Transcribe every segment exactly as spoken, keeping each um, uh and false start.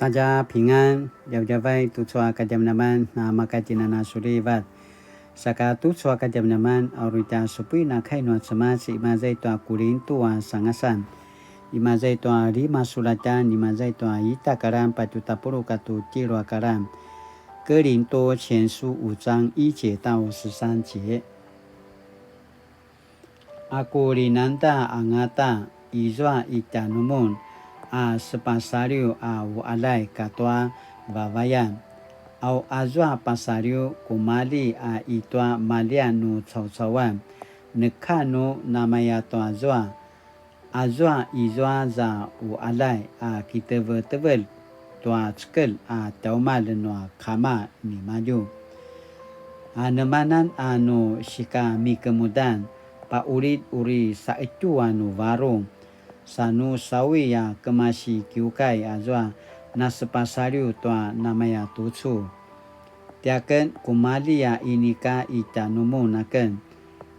大家平安, djavadjavay tucu a kadjamadjaman na makatjinana sulivat. Saka tucu a kadjamadjaman a uri tja supuin a kai nua Cemas, imaza i tua Kulintu a sangasan, imaza i tua lima sulatjan, imaza i tua ita karan patju tapuluq katua tjelu a karan. 哥林多前书五章一节到十三节。 A ku linangda angata izua i tjanumun a sepasaliw a uqaljay katua vavayan. Au azua pasaliw kumalji a i tua maljian nu caucauan, neka nu namaya tua zua. Azua izua za uqaljay a kitevetevelj tua cekelj a tjaumalj nua kama nimadju. Anemanan a nu sikamikemudan, paqulid uri saqetju a nu varung, sa nu sawi a kemasi kiukai azua nasepasaliw tua namaya tucu. Tiaken kumalji a inika i tjanumun aken,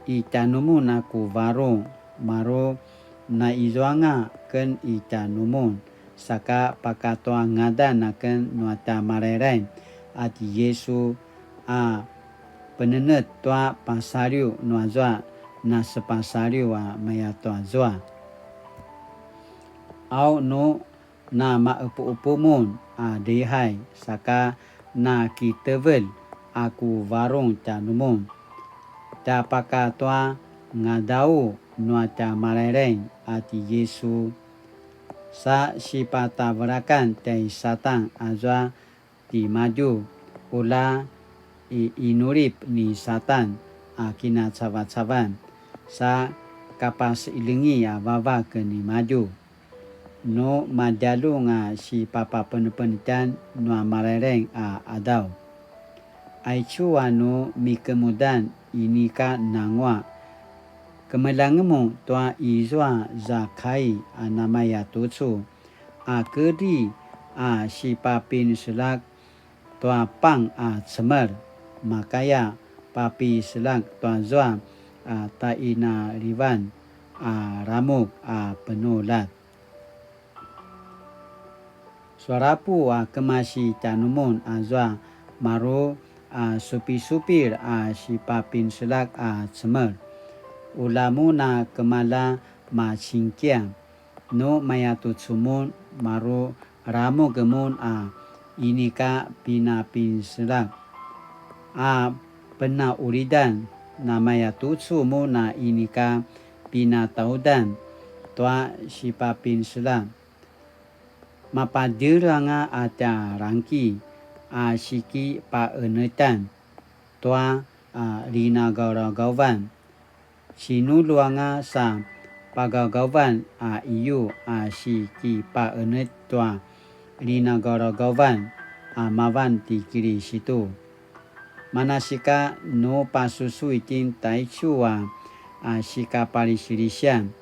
i tjanumun a ku varung, maru naizuanga ken i tjanumun, saka pakatua ngadan aken nua tja Malailai a ti Yisu a penenetj tua pasaliw nuazua nasepasaliw a maya tua zua. Au nu na maqepuqepu mun a lihai, saka na kitevelj a ku varung tjanumun. Tja pakatua ngadau nua tja Malailai a ti Yisu. Sa sipatavelakan tjai Satan azua timadju, ula i inulip ni Satan a kinacavacavan, sa kapasilengi a vavak nimadju. Nu madjalung a sipapapenepenetjan nua Malailai a qadaw. Aicu a nu mikemudan inika nangua, kemeljang mun tua izua za kai a namaya tucu, a kedri a sipapinselak tua pang a cemel, makaya papiselak tua zua a tainalivan a ramuk a penuljat. Sualapu a kemasi tjanumun azua maru a supisupil a sipapinselak a cemel. Ula mun a kemala macingkiang, nu mayatucu mun maru ramuk mun a inika pinapinselak a penaqulidan, namayatucu mun a inika pinataudan tua sipapinselak. Mapadjel anga a tja rangki a sikipaenetjan tua a linagaugavan. Sinulu anga sa pagaugauvan a iyu a sikipaenetj tua linagaugavan a mavan ti Kilisitu. Manasika nu pasusu itjen taicu a, a sikapalisilisian,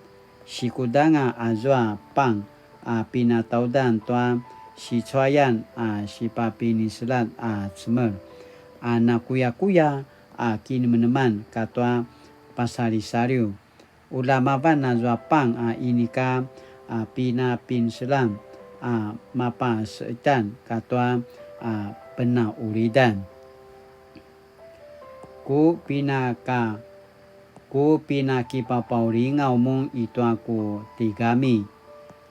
sikudanga azua pang a pinataudan tua sicuayan a sipapiniselat a cemel, a nakuyakuya a kinemeneman katua pasalisaliw. Ula mavan azua pang a inika a pinapinselan a mapasetan katua a penaqulidan. Ku pinaka, ku pinakipapaulingaw mun i tua ku tigami.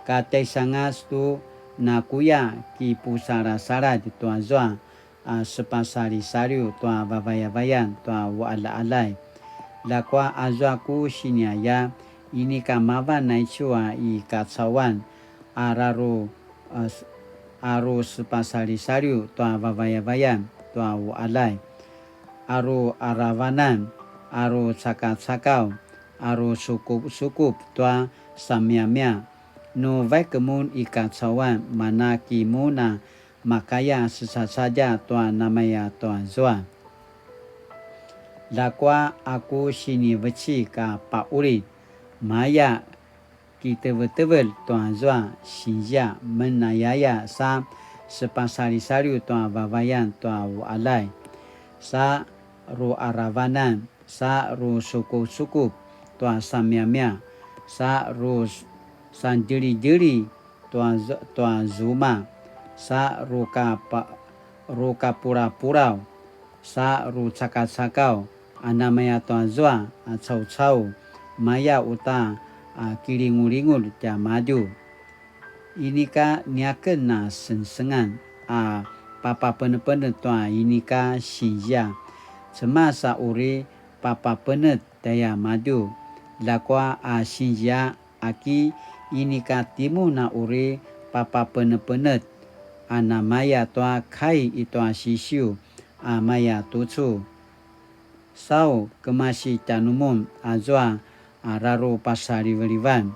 Katjaisangas tu nakuya kipusalasaladj tua zua a sepasalisaliw tua vavayavayan tua uqaljaqaljay. Ljakua azua ku siniaya inika mavan aicu a i kacauan, a raru, a s-, a ru sepasalisaliw tua vavayavayan tua uqaljay, a ru aravanan, a ru cakacakaw, a ru sukupsukup tua samiamia. Nu vaik mun i kacauan, manaki mun a makaya sesacadja tua namaya tua zua. Ljakua a ku sinivecik a paqulid, maya kitevetevelj tua zua, sinzia menayaya sa sepasalisaliw tua vavayan tua uqaljay, sa ru aravanan, sa ru sukusukup tua samiamia, sa ru s-, sandjelidjeli tua z-, tua zuma, sa rukapa-, rukapurapuraw, sa rucakacakaw, a namaya tua zua a caucau, maya uta a kilingulingul tiamadju. Inika niaken a sengsengan a papapenepenetj tua inika sinzia. Cemas a uri papapenetj tjaiamadju. Ljakua a sinzia aki inika timun a uri papapenepenetj a namaya tua kai i tua sisiu a maya tucu. Sau kemasi tjanumun azua a raru pasalivalivan,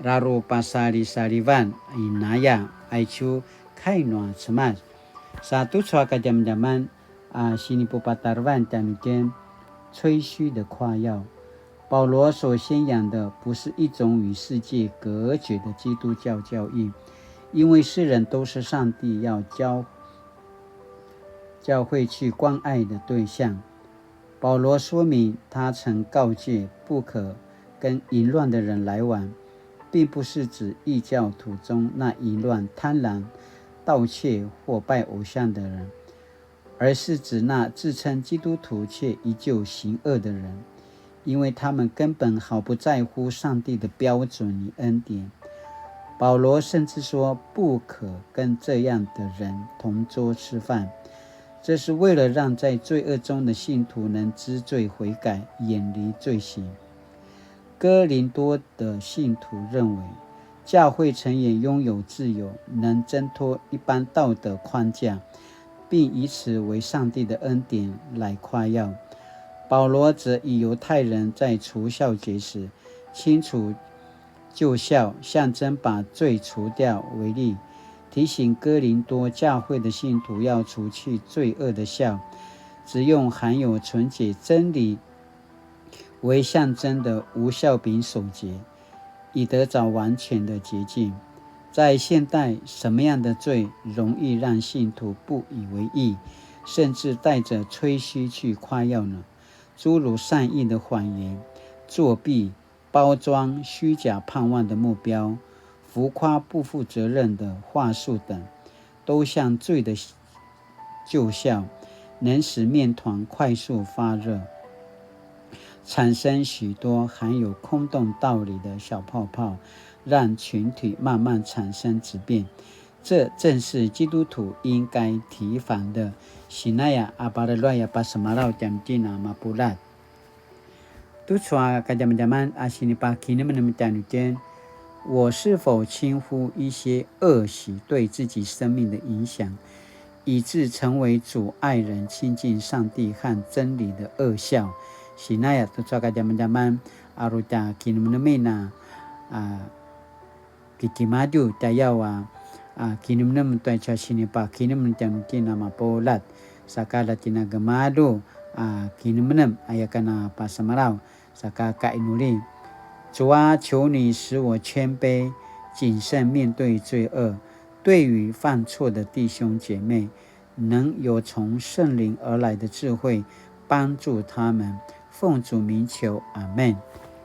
raru pasalisalivan inaya, aicu kai nua Cemas. Sa tucu a kadjamadjaman a sinipupatarevan tjanuitjen, 吹噓的誇耀。保羅所宣揚的不是一種與世界隔絕的基督教教義，因為世人都是上帝要教，教會去關愛的對象。保羅說明，他曾告誡不可跟淫亂的人來往，並不是指異教徒中那淫亂、貪婪、盜竊或拜偶像的人，而是指那自稱基督徒卻依舊行惡的人，因為他們根本毫不在乎上帝的標準與恩典。保羅甚至說，不可跟這樣的人同桌吃飯，這是為了讓在罪惡中的信徒能知罪悔改，遠離罪行。哥林多的信徒認為，教會成員擁有自由，能掙脫一般道德框架，並以此為上帝的恩典來誇耀。保羅則以猶太人在除酵節時清除舊酵，象徵把罪除掉為例，提醒哥林多教會的信徒要除去罪惡的酵，只用含有纯洁真理為象徵的無酵餅守节，以得着完全的洁净。在現代，什麼樣的罪容易讓信徒不以為意，甚至帶著吹噓去誇耀呢？諸如善意的謊言、作弊、包裝虛假盼望的目標、浮誇不負責任的話術等，都像罪的舊酵，能使麵團快速發熱，產生許多含有空洞道理的小泡泡，讓群體慢慢產生質變。這正是基督徒應該提防的。Sinaya a paralua a pasemalaw tjanuitjen a mapuljat. Tucu a kadjamadjaman a sinipakinemnem tjanuitjen, 我是否輕忽一些惡習對自己生命的影響，以致成為阻礙人親近上帝和真理的惡酵？Sinaya tucu a kadjamadjaman a uri tja kinemnemen a, a, kitimadju tjayaw a, a, kinemnem tua ica sinipakinemnem tjanuitjen a mapuljat, saka la tjen a gemalju a kinemnem aya ken a pasemalaw, saka kainuli. 主啊，求你使我謙卑，謹慎面對罪惡，對於犯錯的弟兄姐妹， 能有從聖靈而來的智慧幫助他們。奉主名求，阿們。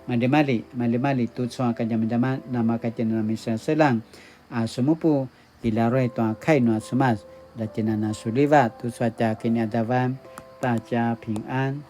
Maljimalji, maljimalji tucu a kadjamadjaman, namakatjinana misaselang a semupu, kilaruay tua kai nua Cemas, la tjinana suliva tucu a tja kiniadavan, 大家平安。